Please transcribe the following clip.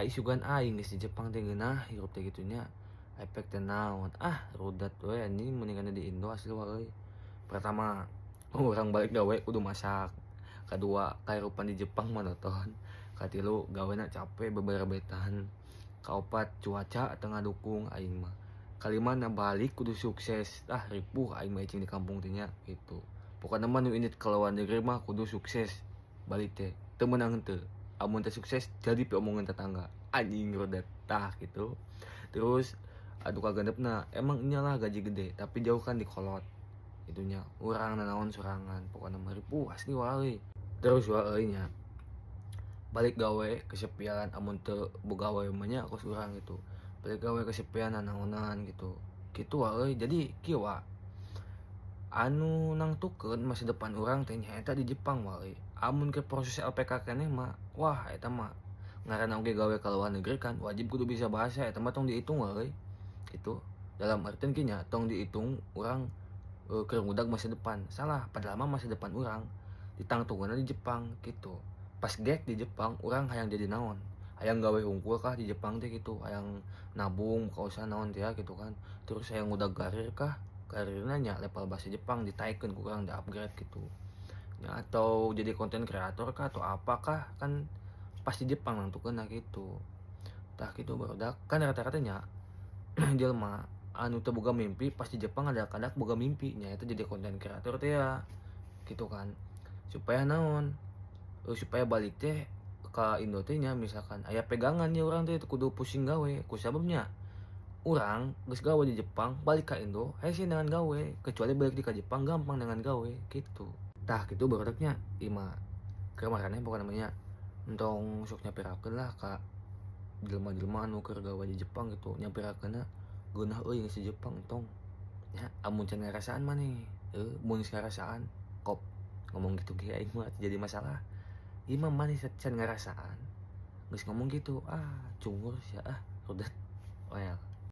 Ai sugan aing geus di Jepang teh ngeunah hirup teh kitu nya. Efek teh naon? Ah, rudet we anjing, mendingan di Indo asli wa euy. Pertama, urang balik gawe kudu masak. Kadua, kahirupan di Jepang monoton. Katilu, gawena capek beberebetan. Kaopat, cuaca teu ngadukung aing mah. Kalimana, balik kudu sukses. Ah, ripuh aing mah cicing di kampung teh nya gitu. Pokokna mah nu indit ka luar negeri mah kudu sukses balik teh. Teu meunang henteu. Amun teu sukses jadi piomongan tetangga. Anjing, rudet tah gitu. Terus anu kagenepna, emang nya lah gaji gede, tapi jauh kan dikolot itunya, urang nanaon sorangan. Pokokna mah ripuh asli wa euy. Terus wa euy nya, balik gawe kesepian amun teu boga gawe mah nya, kos urang gitu balik gawe kesepian, nanaonan gitu gitu wa euy. Jadi kieu wa, anu nangtukeun masa depan urang teh nyaeta di Jepang wa euy. Amun ke proses LPK keneh mah, wah, eta mah ngaranna oge gawe ka luar negeri kan wajib kudu bisa bahasa. Eta mah tong dihitung wa euy gitu. Dalam artian kieu nya, tong dihitung urang keur ngudag masa depan, salah. Padahal mah masa depan urang ditangtunganna di Jepang gitu. Pas gek di Jepang urang hayang jadi naon, hayang gawe hungkul kah di Jepang teh gitu, hayang nabung ka usaha naon teh ya gitu kan, terus hayang ngudag karir kah, karirna nya level bahasa Jepang ditaekkeun ku urang, di upgrade gitu ya, atau jadi konten kreator kah atau apakah, kan pasti Jepang nangtukeunna gitu. Tah kitu, barudak. Kan rata-rata nya jelema anu teu boga mimpi pas di Jepang ada-kadak boga mimpi nya, eta jadi konten kreator teh ya gitu kan, supaya naon, supaya balik teh ka Indo teh nya misalkan aya pegangan ya, urang teh kudu pusing gawe. Ku sababnya urang geus gawe di Jepang, balik ka Indo hese neangan gawe, kecuali balik di ka Jepang gampang neangan gawe gitu. Tah kitu, barudak nya. Ieu mah keur maraneh pokona mah nya, entong sok nyapirakeun lah ka jelema-jelema anu keur gawe di Jepang gitu, nyampirakeunna geunah euy geus di Jepang. Entong nya, amun can ngarasaan maneh, mun geus ngarasaan kop ngomong gitu ge aing mah jadi masalah. Ieu mah maneh can ngarasaan geus ngomong gitu, ah, cungur sia. Ah, rudet well.